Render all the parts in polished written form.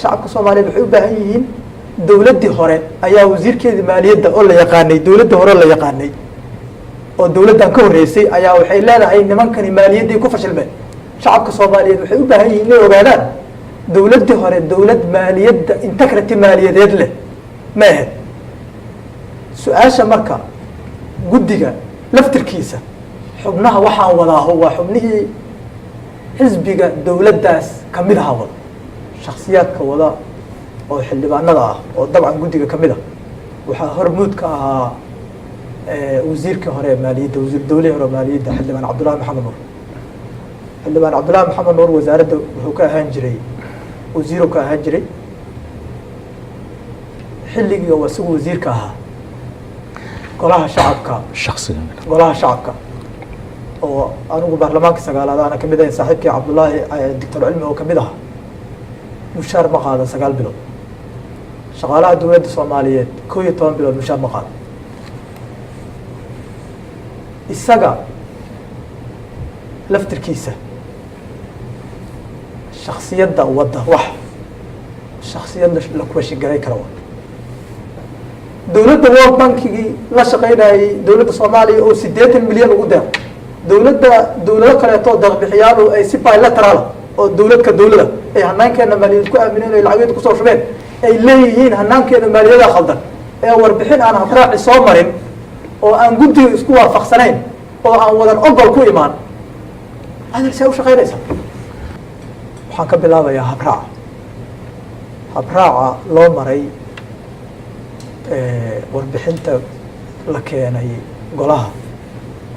Shacabka Soomaaliyeed waxay u baahan yihiin, dowladdii hore ayaa wasiirkeedii maaliyadda oo la yaqaanay, dowladdii hore oo la yaqaanay oo dowladdan ka horreysay, ayaa waxay leedahay nimankani maaliyadday ku fashilmeen. Shacabka Soomaaliyeed waxay u baahan yihiin inay ogaadaan dowladdii hore dowlad maaliyadda integrity maaliyadeed leh ma ahayd. Su-aasha marka, guddiga laftirkiisa xubnaha waxaan wadaaho waa xubnihii xisbiga dowladdaas kamid aha wada, shaksiyaadka wada oo xildhibaanada ah oo dabcan guddiga kamid ah. Waxaa hormuud ka ahaa wasiirkii hore ee maaliyadda, wasiir dowlihii hore maaliyadda, Xildhibaan Cabdullahi Maxamed Nuur. Xildhibaan Cabdullahi Maxamed Nuur wasaaradda wuxuu ka ahaan jiray wasiiru ka ahaan jiray. Xilligii oo isagu wasiirka ahaa, Golaha Shacabka shaksiga Golaha Shacabka oo anigu baarlamaanka sagaalaad aana kamid ahayn, saaxiibkii Cabdullaahi Doctor Cilmi oo kamid ahaa, mushaar ma qaadan 9 bilood. Shaqaalaha dowladda Soomaaliyeed 11 bilood mushaar ma qaadan. Isaga laftirkiisa shaksiyadda wadda wax shaksiyad la question garay kara wa. Dowladda World Bankigii la shaqeynayay dowladda Soomaaliya oo 80 milyan ugu deeq, dowladda dowlado kaleeto deeqbixiyaalu ay si bilateral oo dowladka dowlada ay hanaankeena maaliyadeed ku aamineen, ay lacageed kusoo shubeen, ay leeyihiin hanaankeena maaliyada khaldan, ee warbixin aan habraaci soo marin oo aan guddiga isku waafaqsanayn oo aan wadan ogol ku imaan, adal see u shaqeynaysa? Waxaan ka bilaabayaa habraaca. Habraaca loo maray warbixinta la keenay golaha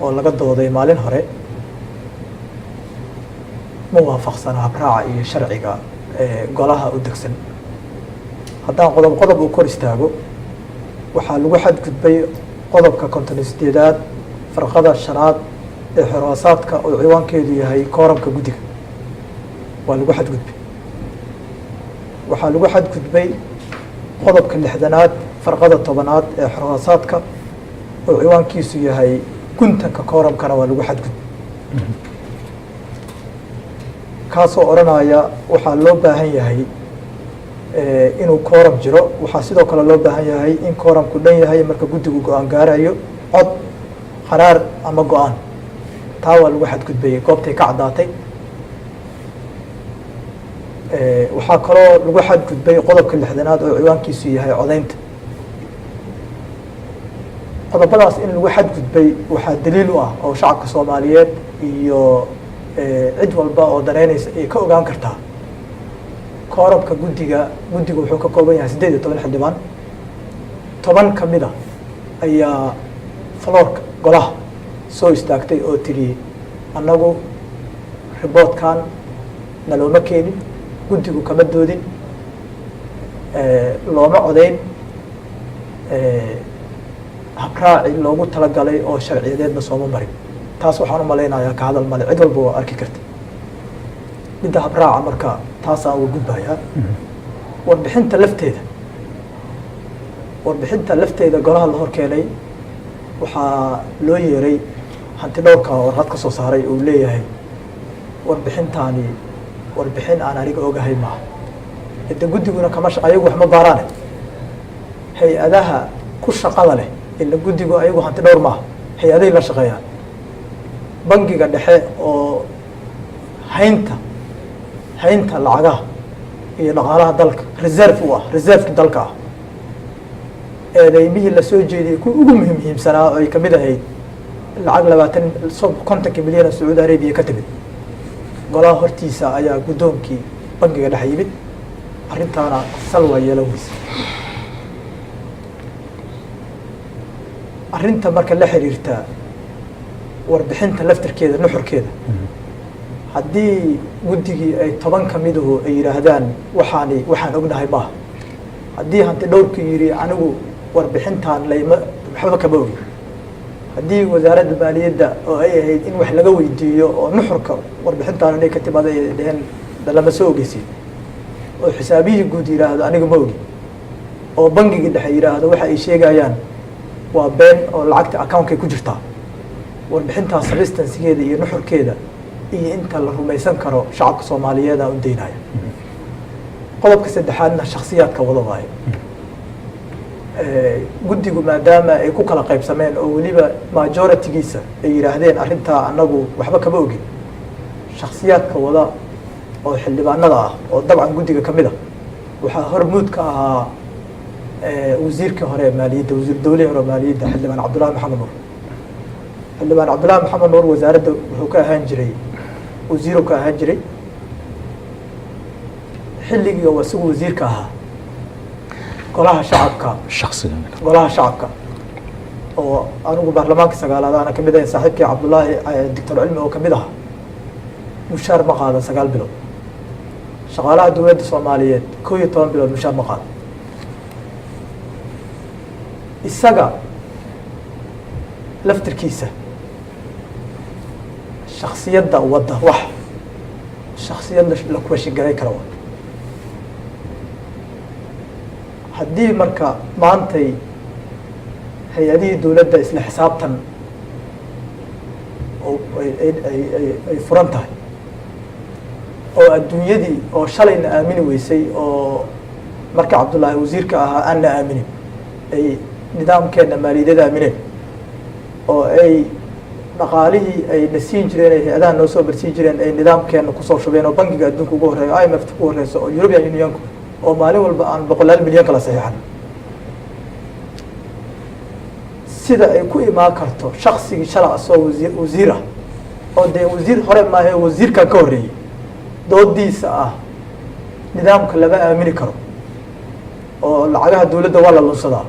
oo laga dooday maalin hore ma waafaqsana habraaca iyo sharciga golaha u degsan. Haddaan qodob qodob uu kor istaago, waxaa lagu xadgudbay qodobka 58aad farqada shanaad ee xoraasaadka oo ciwaankeedu yahay kooramka guddiga. Waa lagu xadgudbay. Waxaa lagu xadgudbay qodobka 60aad farqada 10aad ee xoraasaadka oo ciwaankiisu yahay guntanka kooramkana waa lagu xadgudbay, kaasoo odhanaya waxaa loo baahan yahay inuu kooram jiro. Waxaa sidoo kale loo baahan yahay in kooramku dhan yahay marka guddigu go-aan gaarayo, cod, qaraar ama go-aan. Taa waa lagu xadgudbayay, goobtay ka caddaatay. Waxaa kaloo lagu xadgudbay qodobka 60aad oo ciwaankiisu yahay codaynta. Qodobadaas in lagu xadgudbay waxaa daliil u ah oo shacabka Soomaaliyeed iyo cid walba oo daneynaysa ay ka ogaan kartaa kooramka guddiga. Guddigu wuxuu ka kooban yahay 18 xildhibaan. 10 ka mid a ayaa floorka golaha soo istaagtay oo tiri: "Annagu reportkan nalooma keenin, guddigu kama doodin, looma codeyn, habraaci loogu talagalay oo sharciyadeedna sooma marin." Taas waxaan u malaynayaa ka hadal male, cid walba waa arki karta midda habraaca. Marka taasaan uga gudbayaa warbixinta lafteeda. Warbixinta lafteeda golaha la hor keenay, waxaa loo yeeray hanti dhowrka, warqad ka soo saaray uu leeyahay warbixintaani warbixin aan aniga ogahay maaha. Ede guddiguna kama ayagu wax ma baaraane, hay-adaha ku shaqada leh ila guddigu ayagu hanti dhowr maaha, hay-aday la shaqeeyaan. Bangiga Dhexe oo haynta lacagaha iyo dhaqaalaha dalka reserve u ah, reserveki dalka ah, eedeymihii lasoo jeediyey kuwa ugu muhiimsanaa oo ay kamid ahayd lacag 20 50-kii milyan oo Sacuudi Arabiya ka timid, golaha hortiisa ayaa guddoonkii Bangiga Dhexe yimid. Arrintaana sal waa yeelan weyse. Arrinta marka la xiriirta warbixinta laftirkeeda, nuxurkeeda, haddii guddigii ay 10 kamiduhu ay yidhaahdaan waxaani waxaan ognahay maaha, haddii hanti dhowrku yidhi anigu warbixintan layma waxba kama ogi, haddii Wasaaradda Maaliyadda oo ay ahayd in wax laga weydiiyo oo nuxurka warbixintaan inay ka timaado ay dheheen lama soo ogeysiin, oo xisaabiyihii guud yidhaahdo aniga ma ogi, oo Bangigii Dhexe yidhaahdo waxa ay sheegayaan waa been oo lacagta accountkay ku jirtaa, warbixintaas substancegeeda iyo nuxurkeeda iyo inta la rumaysan karo shacabka Soomaaliyeed aan u daynaya. Qodobka saddexaadna shaksiyaadka wada waayo. Guddigu maadaama ay ku kala qaybsameen oo weliba majority-giisa ay yidhaahdeen arrintaa annagu waxba kama ogin, shaksiyaadka wada oo xildhibaanada ah oo dabcan guddiga ka mid a, waxaa hormuud ka ahaa wasiirkii hore ee maaliyadda, wasiir dowlihii hore maaliyadda, Xildhibaan Cabdullaahi Maxamed Nuur. Xildhibaan Cabdullaahi Maxamed Nuur wasaaradda wuxuu ka ahaan jiray wasiiru ka ahaan jiray. Xilligii oo isagu wasiirka ahaa, Golaha Shacabka shaksiga Golaha Shacabka oo anigu baarlamaanka sagaalaad aana kamid ahayn, saaxiibkii Cabdullaahi Doctor Cilmi oo kamid ahaa, mushaar ma qaadan 9 bilood. Shaqaalaha dowladda Soomaaliyeed 11 bilood mushaar ma qaadan. Isaga laftirkiisa shaksiyadda wadda wax shaksiyad la question garay kara wa. Haddii marka maantay hay-adihii dowladda isla xisaabtan oo ay furan tahay oo adduunyadii oo shalayna aamini weysay oo marka Cabdullaahi wasiirka ahaa aanna aaminin, ay nidaamkeenna maaliyadeed aamineen oo ay dhaqaalihii ay na siin jireen, ay hay-adaha noo soo barsiin jireen, ay nidaamkeena kusoo shubeen, oo Bangiga Adduunka ugu horreeyo, IMF ugu horeyso, oo European Unionku oo maalin walba aan boqolaal milyan kala saxiixan, sida ay ku imaan karto shaksigii shala asoo wasiir ah oo dee wasiir hore maahe, wasiirkan ka horreeyey, doodiisa ah nidaamka lama aamini karo oo lacagaha dowladda waa la lunsadaa,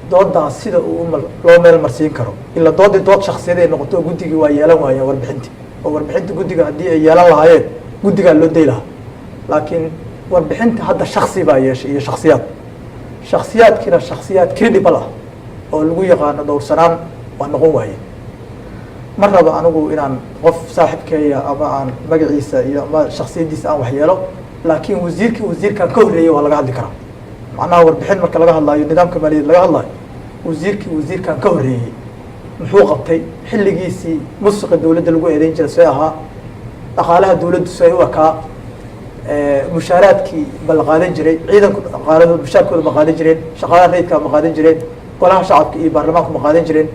doodaas sida uu loo meel marsiin karo? Ila doodii dood shaksiyad ay noqoto oo guddigii waa yeelan waayeen warbixintii, oo warbixinta guddiga haddii ay yeelan lahaayeen guddigaa loo day lahaa, laakiin warbixinta hadda shaksi baa yeeshay iyo shaksiyaad. Shaksiyaadkiina shaksiyaad credible ah oo lagu yaqaano dhowrsanaan waa noqon waaye. Ma rabo anigu inaan qof saaxibkeeya ama aan magaciisa iyo ama shaksiyaddiisa aan waxyeelo, laakiin wasiirkii wasiirkan ka horreeyey waa laga hadli karaa. Macnaha warbixin marka laga hadlaayo, nidaamka maaliyadeed laga hadlaayo, wasiirkii wasiirkan ka horreeyey muxuu qabtay? Xilligiisii musuqa dowladda lagu eedeyn jiray see ahaa? Dhaqaalaha dowladdu see u ekaa? Mushaaraadkii ma la qaadan jiray? Ciidanku dhaqaalahooda mushaarkooda ma qaadan jireen? Shaqaalaha rayidka ma qaadan jireen? Golaha Shacabka iyo baarlamaanku ma qaadan jireen?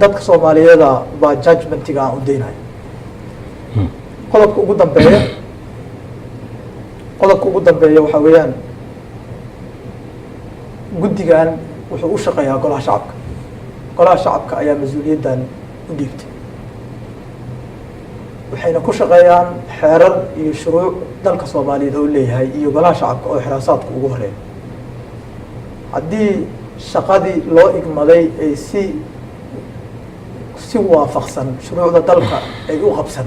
Dadka Soomaaliyeeda baa judgmentiga aan u daynayo. Qodobka ugu dambeeya waxaa weeyaan, guddigan wuxuu u shaqeeyaa Golaha Shacabka. Golaha Shacabka ayaa mas-uuliyaddan u dhiibtay, waxayna ku shaqeeyaan xeerar iyo shuruuc dalka Soomaaliyeed oo leeyahay iyo Golaha Shacabka oo xiraasaadku ugu horeeya. Haddii shaqadii loo igmaday ay si waafaqsan shuruucda dalka ay u qabsan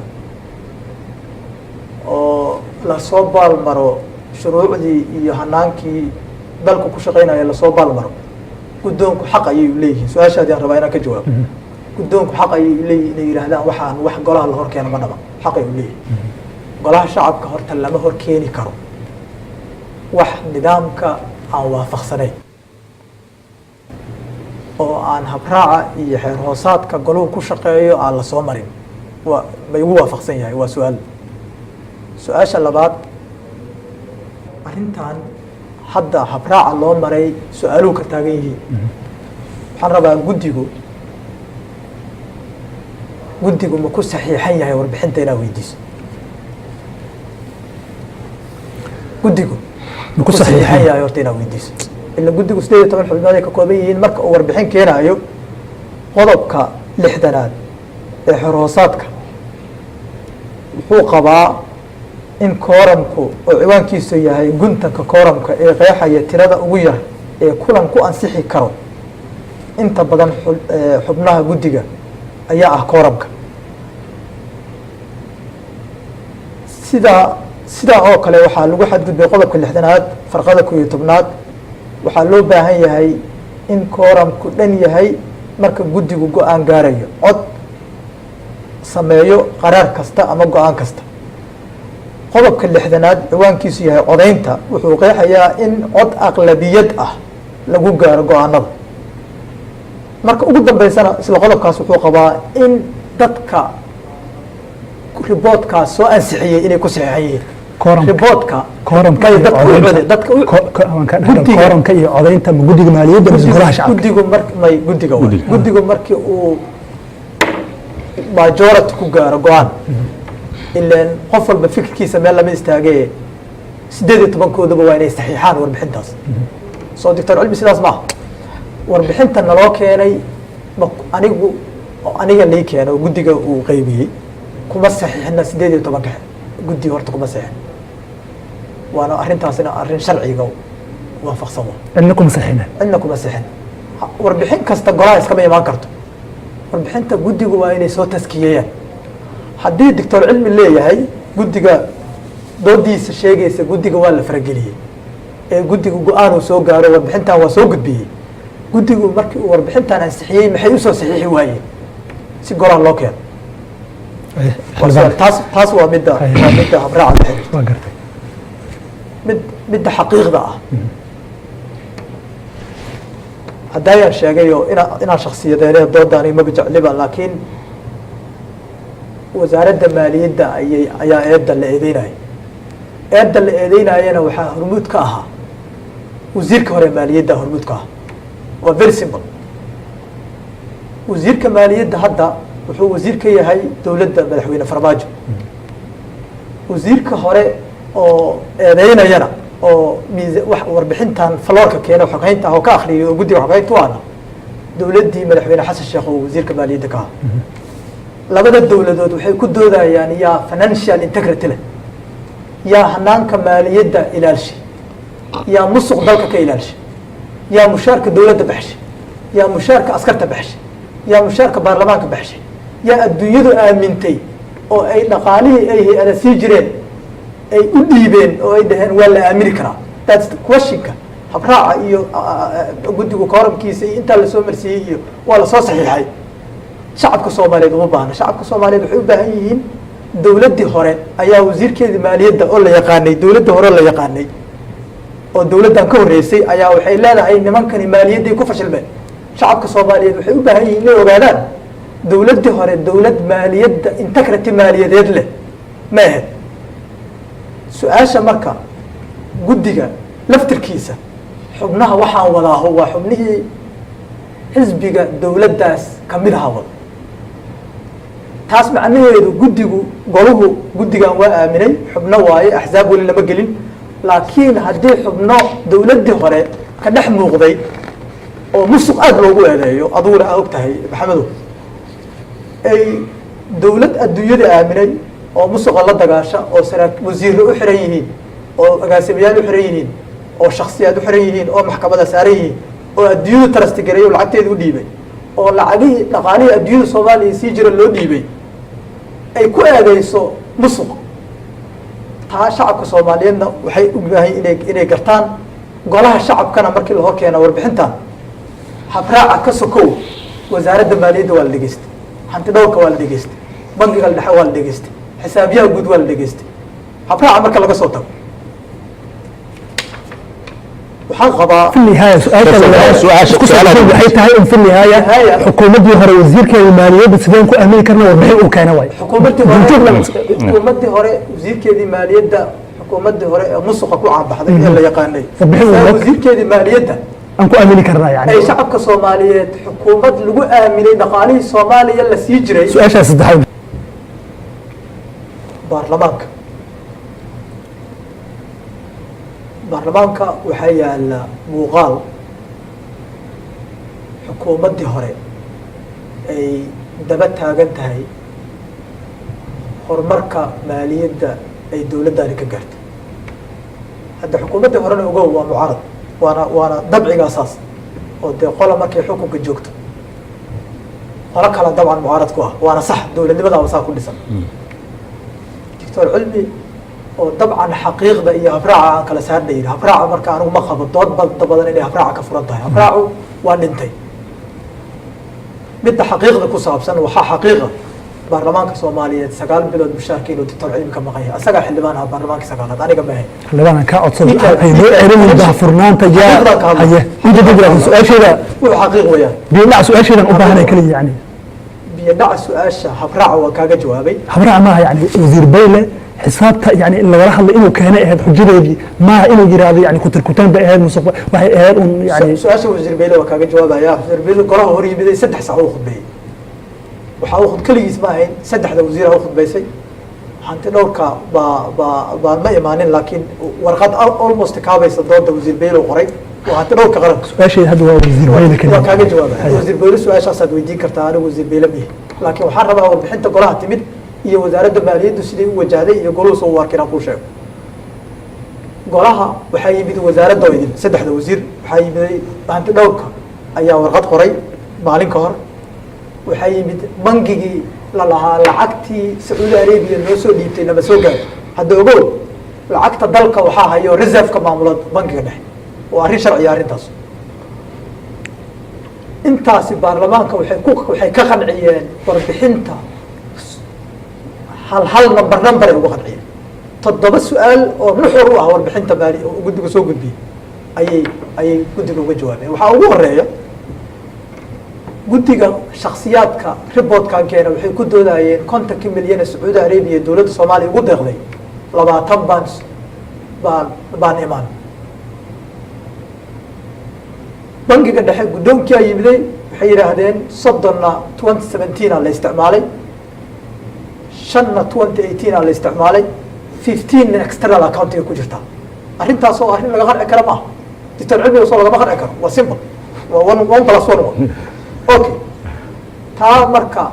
oo lasoo baalmaro shuruucdii iyo hanaankii dalku ku shaqeynaya lasoo baalmaro, guddoonku xaq ayay u leeyihiin. Su-aashaadii aan rabaa inaan ka jawaabo. Guddoonku xaq ayay u leeyihin inay yidhaahdaan waxaan wax golaha la hor keeno ma dhaba. Xaqay u leeyihin. Golaha Shacabka horta lama hor keeni karo wax nidaamka aan waafaqsanayn oo aan habraaca iyo xeer hoosaadka golahu ku shaqeeyo aan lasoo marin. Waa ma igu waafaqsan yahay? Waa su-aal. Su-aasha labaad, arrintan hadda habraaca loo maray su-aaluhu ka taagan yihiin, waxaan rabaa guddigu ma ku saxiixan yahay warbixinta inaa weydiiso. Guddigu ma ku saxiixan yahay horta inaa weydiiso. Ila guddigu 18 xubnood ay ka kooban yihiin. Marka uu warbixin keenaayo, qodobka 60aad ee xeer hoosaadka wuxuu qabaa in kooramku oo ciwaankiisu yahay guntanka kooramka ee qeexaya tirada ugu yar ee kulan ku ansixi karo inta badan xubnaha guddiga ayaa ah kooramka. Sidaa oo kale waxaa lagu xadgudbay qodobka 60aad farqada 11aad. Waxaa loo baahan yahay in kooramku dhan yahay marka guddigu go-aan gaarayo, cod sameeyo qaraar kasta ama go-aan kasta. Qodobka 60aad ciwaankiisu yahay codaynta wuxuu qeexayaa in cod aqlabiyad ah lagu gaaro go-aanada. Marka ugu dambeysana isla qodobkaas wuxuu qabaa in dadka riboodkaas soo ansixiyey inay ku saxiixan yihiin. Reportka Kooramka may iyo dadka u codaynta. Dadka u Waan ka dhexgal. Guddiga. Kooramka iyo codaynta ma guddiga maaliyadda mise golaha shacabka? Guddigu mar may guddiga waay. Guddiga. Guddigu markii uu majority ku gaaro go-aan, ileen qof walba fikirkiisa meel lama istaagee, 18-koodaba waa inay saxiixaan warbixintaas. Soo Doctor Cilmi sidaas maaha? Warbixinta naloo keenay ma anigu aniga lii keenay oo guddiga uu qeybiyey kuma saxiixina 18-ka guddiga horta kuma saxiixin, waana arrintaasina arrin sharciga waafaqsan wa. Cidna kuma saxiixina. Cidna kuma sixin. Warbixin kasta golaha iskama imaan karto. Warbixinta guddigu waa inay soo taskiyeeyaan. Haddii Doctor Cilmi leeyahay guddiga doodiisa sheegaysa guddiga waa la farageliyey ee guddigu go-aan uu soo gaaro, warbixintan waa soo gudbiyey, guddigu markii uu warbixintan ansixiyey maxay usoo saxiixi waayeen si golaha loo keeno? Waa su'aal. Taas waa midda habraaca la xiriirta. Waa gartay. Midda xaqiiqda ah haddaayaan sheegayo inaan shaksiyadeene doodaani maba jecliba, laakiin wasaaradda maaliyadda ayaa eedda la eedeynaya. Eedda la eedeynayana waxaa hormuud ka ahaa wasiirka hore maaliyadda hormuud ka ahaa. Waa very simple. Wasiirka maaliyadda hadda wuxuu wasiir ka yahay dowladda madaxweyne Farmaajo. Wasiirka hore oo eedeynayana oo miis wax warbixintan floorka keena, xoghaynta ah oo ka akhriyay oo guddiga xoghaynta u ahna, dowladdii madaxweyne Xasan Sheekh oo wasiirka maaliyadda ka ahaa. Labada dowladood waxay ku doodayaan yaa financial integrity leh, yaa hanaanka maaliyadda ilaalshay, yaa musuq dalka ka ilaalshay, yaa mushaarka dowladda baxshay, yaa mushaarka askarta baxshay, yaa mushaarka baarlamaanka baxshay, yaa adduunyadu aamintay oo ay dhaqaalihii ay hay-ada sii jireen ay u dhiibeen oo ay dhaheen waa la aamini karaa. That's the questionka. Habraaca iyo guddigu kooramkiisa iyo intaa lasoo marsiiyey iyo waa lasoo saxiixay, shacabka Soomaaliyeed uma baahna. Shacabka Soomaaliyeed waxay u baahan yihiin dowladdii hore ayaa wasiirkeedii maaliyadda oo la yaqaanay, dowladda hore oo la yaqaanay oo dowladdan ka horreysay ayaa waxay leedahay nimankani maaliyadday ku fashilmeen. Shacabka Soomaaliyeed waxay u baahan yihiin inay ogaadaan dowladdii hore dowlad maaliyadda integrity maaliyadeed leh ma ahayd. Su-aasha marka guddiga laftirkiisa xubnaha waxaan wadaaho waa xubnihii xisbiga dowladdaas kamid aha wada. Taas macnaheedu guddigu goluhu guddigan waa aaminay, xubno waaye, axsaab weli lama gelin, laakiin haddii xubno dowladdii hore ka dhex muuqday oo musuq aada loogu eedeeyo, adiguna aa og tahay Maxamedow, ay dowlad adduunyada aaminay oo musuqa la dagaasha oo saraa wasiirro u xiran yihiin oo agaasimayaal u xiran yihiin oo shaksiyaad u xiran yihiin oo maxkamada saaran yihiin oo adduunyadu trust gareey oo lacagteeda u dhiibay oo lacagihii dhaqaalihii adduunyada Soomaaliya sii jira loo dhiibay ay ku eedeyso musuq, taa shacabka Soomaaliyeedna waxay u baahan inay gartaan. Golaha shacabkana markii la hor keena warbixintan habraaca ka sokow, wasaaradda maaliyadda waa la dhegeystay, hanti dhowrka waa la dhegeystay, bangiga dhexe waa la dhegeystay, xisaabiyaha guud waa la dhegeystay. Habraaca marka laga soo tago waxaan qabaa في النهاية سؤال Su'aasha- waxay tahay in في النهاية نهاية. xukuumaddii hore wasiirkeeda maaliyadda sideen ku aamini karna warbixin uu keena waay? Xukuumaddii Joog hore lama- xukuumaddii hore wasiirkeedii maaliyadda, xukuumaddii hore ee musuqa ku caanbaxday ee la yaqaanay Warbixin uu wasiirkeedii maaliyadda aan ku aamini karnaa yani ay shacabka Soomaaliyeed xukuumad lagu aaminay dhaqaalihii Soomaaliya la sii jiray. Su-aashaa saddexaad. Baarlamaanka waxaa yaala muuqaal xukuumaddii hore ay daba taagan tahay horumarka maaliyadda ay dowladdani ka gaartay. Hadda xukuumaddii horena ogow waa mucaarad, waana dabciga asaas oo dee qola markay xukunka joogto qolo kale dabcan mucaarad ku ah, waana sax, dowladnimadaaba saa ku dhisan. Doctor Cilmi oo dabcan xaqiiqda iyo habraaca aan kala saarna yidhi, habraaca marka anigu ma qabo dood badan inay habraaca ka furan tahay. Habraacu waa dhintay. Midda xaqiiqda ku saabsan, waxaa xaqiiqa baarlamaanka Soomaaliyeed 9 bilood mushaarka inuu Doctor Cilmi ka maqan yahay. Asagaa xildhibaan ahaa baarlamaanka sagaalaad, aniga ma ahayn. Xildhibaan kaa codsado hay noo celinin daahfurnaanta yaa Xaqiiqdaan ka hadlay. Haye, inta dib laakiin su-aasheeda wuxuu xaqiiq weeyaan. Biyo dhac su-aasheedan u baahanay kaliya yani. Biyo dhaca su-aasha habraaca waa kaaga jawaabay. Habraac maaha yani, wasiir Bayle Xisaabta yani in lagala hadlay inuu keenay ahayd xujadeedii, maaha inuu yiraahdo yani kutirkutaan bay ahayd, musuq waxay ahayd un yani. Su-aasha wasiir Beyle waa kaaga jawaabaya. Wasiir Beyle golaha hor yimiday, 3 saac uu khudbeeyey. Waxaa uu keligiis ma ahayn, saddexda wasiir u khudbaysay. Hanti dhowrka baa ma imaanin, laakiin warqad almost kaabaysa dooda wasiir Beyle uu qoray waa hanti dhowrka qaranka. Su-aasheeda hadda waa wasiir Beyle keliya. Waa kaaga jawaabaya. Wasiir Beyle su-aashaasaad weydiin kartaa, anigu wasiir Beyle mihi, laakiin waxaan rabaa warbixinta golaha timid iyo wasaaradda maaliyaddu siday u wajahday iyo goluhu soo u arka inaan kuu sheego. Golaha waxaa yimid wasaaradda oo idin, saddexda wasiir waxaa yimiday, hanti dhowrka ayaa warqad qoray maalin ka hor. Waxaa yimid bangigii la lahaa lacagtii Sacuudi Arabia noo soo dhiibtay nama soo gaarto. Hadda ogow, lacagta dalka waxaa hayo reserve-ka maamula bangiga dhexe, waa arrin sharciya arrintaas. Intaasi baarlamaanka waxay ka qanciyeen warbixinta hal hal, number number ay uga qanciyeen. Toddoba su-aal oo nuxur u ah warbixinta maali oo guddiga soo gudbiyey ayay guddiga uga jawaabeen. Waxaa ugu horeeya guddiga shaksiyaadka reportkan keena waxay ku doodayeen 50kii milyan ee Sacuudi Arabia dowladda Soomaaliya ugu deeqday, 20 baan imaan. Bangiga dhexe guddoonkia yimiday, waxay yidhaahdeen 30na 2017 a la isticmaalay, 5na 2018 a la isticmaalay, 15na external accountiga ku jirtaa. Arrintaas oo arrin laga qanci kara maaha, doctor Cilmiga, soo lagama qanci karo. Waa simple, waa one one plus one one. Okay, taa marka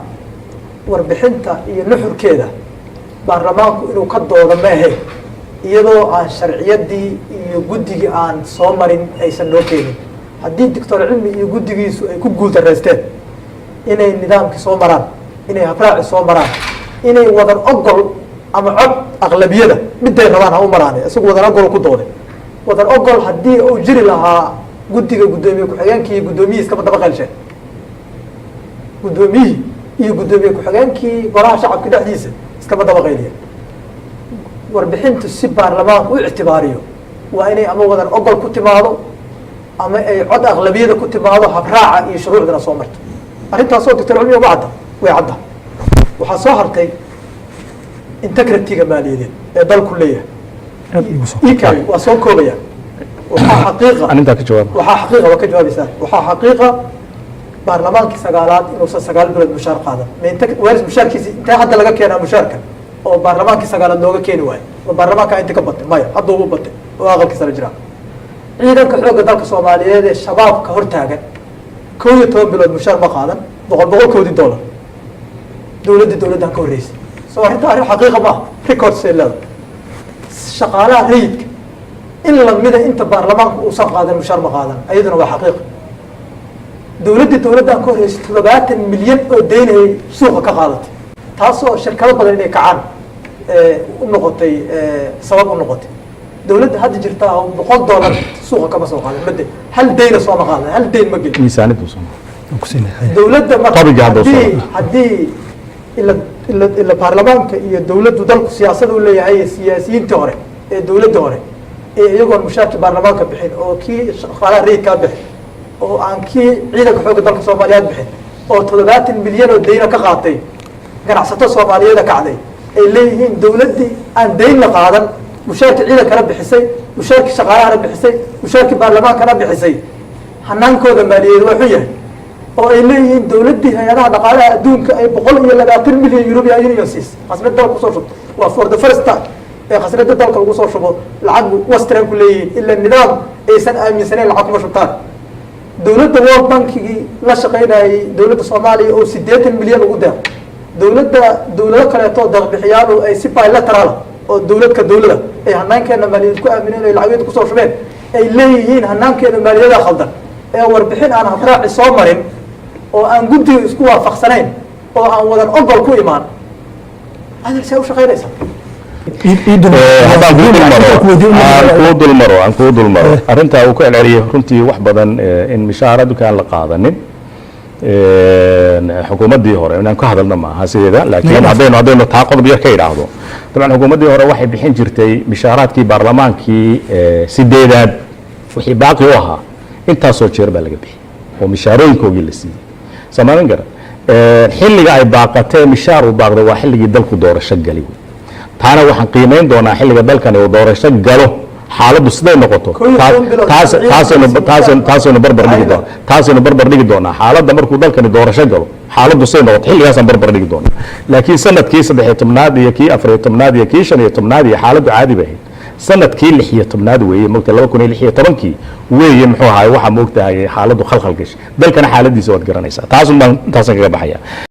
warbixinta iyo nuxurkeeda baarlamaanku inuu ka doodo ma ahe, iyadoo aan sharciyadii iyo guddigii aan soo marin aysan noo keenin. Haddii doctor Cilmi iyo guddigiisu ay ku guuldareysteen inay nidaamkii soo maraan, inay habraaci soo maraan, inay wadan ogol ama cod aqlabiyada miday rabaan ha u maraan, isagu wadan ogol ku dooday. Wadan ogol haddii uu jiri lahaa, guddiga guddoomiye ku-xigeenkii iyo guddoomiyihii iskama daba qeylsheen. Guddoomiyihii iyo guddoomiye ku-xigeenkii golaha shacabka dhexdiisa iskama daba qayliya. Warbixintu si baarlamaanku u ictibaariyo waa inay ama wadan ogol ku timaado ama ay cod aqlabiyada ku timaado, habraaca iyo shuruucdana soo marto. Arrintaasoo doctor Cilmiga ma cadda? Way cadda. Waxaa soo hartay integrity-ga maaliyadeed ee dalku leeyahay. Aad igu soo ika waa soo koobaya. Waxaa xaqiiqa Arrintaa ka jawaab. Waxaa xaqiiqa, waa ka jawaabaysaa. Waxaa xaqiiqa baarlamaankii sagaalaad inuusan 9 bilood mushaar qaadan. Ma mushaarkiisi intee hadda laga keenaa mushaarka oo baarlamaankii sagaalaad looga keeni waayo? Ma baarlamaanka inta ka batay? Maya, hadda ugu batay oo aqalkii sare jiraa. Ciidanka xoogga dalka Soomaaliyeed ee shabaabka hortaagan 11 bilood mushaar ma qaadan, boqol boqolkoodii dollar dowladdan ka horreysay. So arrinta arrin xaqiiqa maaha, records ay leedahay. Shaqaalaha rayidka in lamida inta baarlamaanku uusan qaadan mushaar ma qaadan, ayaduna waa xaqiiqa. Dowladdan ka horreysay 70 milyan oo deynayay suuqa ka qaadatay, taasoo shirkado badan inay kacaan u noqotay, sabab u noqotay. Dowladda hadda jirtaa oo $100 suuqa kama soo qaadan, made hal deyna sooma qaadan, hal deyn ma gelin. Miisaaniyaddu soo ku siinay, haya. Dowladda marka Topic-ga hadda haddii soo. Haddii ila baarlamaanka iyo dowladdu dalku siyaasad u leeyahay, siyaasiyiintii hore ee dowladda hore ee iyagoon mushaarkii baarlamaanka bixin oo kii shaqaalaha rayidkaa bixin oo aan kii ciidanka xoogga dalka Soomaaliyeed bixin oo 70 milyan oo deyna ka qaatay ganacsato Soomaaliyeeda kacday, ay leeyihiin dowladdii aan deynna qaadan, mushaarkii ciidankana bixisay, mushaarkii shaqaalahana bixisay, mushaarkii baarlamaankana bixisay, hanaankooda maaliyadeed waa xun yahay, oo ay leeyihiin dowladdii hay-adaha dhaqaalaha adduunka ay 120 milyan European Union siis khasnad dalka kusoo shubto, waa for the first time ee khasnada dalka lagu soo shubo lacag western ku leeyihiin, ila nidaam aysan aaminsanayn lacag kuma shubtaan. Dowladda World Bankigii la shaqaynayay dowladda Soomaaliya oo 80 milyan ugu deeq, dowladda dowlado kaleeto deeqbixiyaalu ay si bilateral oo dowladka dowlada ay hanaankeena maaliyadeed ku aamineen, ay lacageeda kusoo shubeen, ay leeyihiin hanaankeena maaliyada khaldan, ee warbixin aan habraaci soo marin oo aan guddiga isku waafaqsanayn oo aan wadan ogol ku imaan, adal see u shaqaynaysaa? Haddaan kuu dulmaro, aan kuu dulmaro, aan kuu dulmaro arrintaa uu ku celceliyey runtii wax badan, in mishaaraadka aan la qaadanin xukuumaddii hore inaan ka hadalna maaha sideeda, laakiin haddaynu taa qodob yar ka idhaahdo, dabcan xukuumaddii hore waxay bixin jirtay mishaaraadkii baarlamaankii sideedaad wixii baaqi u ahaa. Intaasoo jeer baa laga bixiyey oo mishaarooyinkoogii la siiyey. Soomaalin garan, xilliga ay baaqatee mishaar uu baaqday waa xilligii dalku doorasho gali wey. Taana waxaan qiimeyn doonaa xilliga dalkani uu doorasho galo, xaaladdu siday noqoto. 11 bilood. Taasaynu barbar dhigi doonaa xaaladda markuu dalkani doorasho galo, xaaladdu siday noqoto xilligaasaan barbar dhigi doonaa. Laakiin sanadkii 13aad iyo kii 14aad iyo kii 15aad iyo xaaladdu caadi bay ahayd. Sanadkii 16aad weeye, moogtahay, 2016kii weeye, muxuu ahaay, waxaa moogtahay xaaladdu khalkhal gashay dalkana xaaladiisa waad garanaysaa. Taasun baan intaasan kaga baxaya.